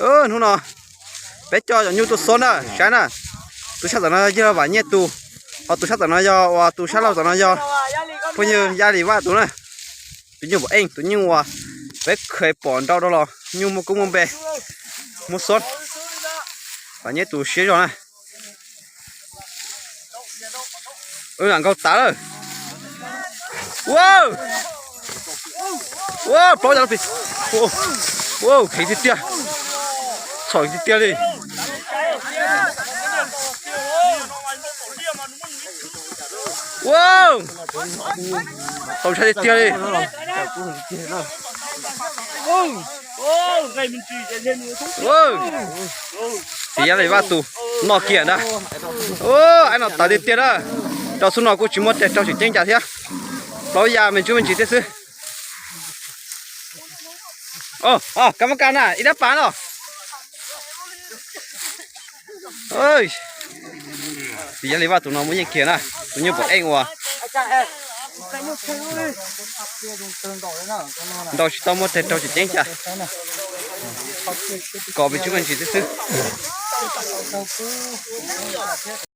Hnub no peb coj cov nyuj tuaj xob na, saib na. Tus sab tom no yog Vam Nyiaj tus, ho tus sab tom no yog, uas tus sab laug tom no yog phooj ywg Yaj Lis Vaj tus na. Tus nyuj pom eej, tus nyuj uas peb kheev pom nrau rau los nyuj muaj koob muaj npe, muaj xob. Vam Nyiaj tus siab zog na. Lam nkaug tas lawm. Ua, ua plaub yas lub pis. Ua, kheev tiag tiag. Txhaum tiag tiag li. Ua, tau ntshai tiag tiag li. Tiv Yaj Lis Vaj tus noj kiag ntag. Aib no tawv tiag tiag na. Rau xub no kuj tsis muaj tes rau tseem ceeb cas thiab. Plaub yas me ntsuj me ntsis thiab xwb. Kab mab kaj na, ib dab pas no. Tiv Yaj Lis Vaj tus no muaj yeej kiag na, tus nyuj pom eej uas nrau tsis tau muaj tes rau tseem ceeb cas. Kom me ntsuj me ntsis xwb xwb.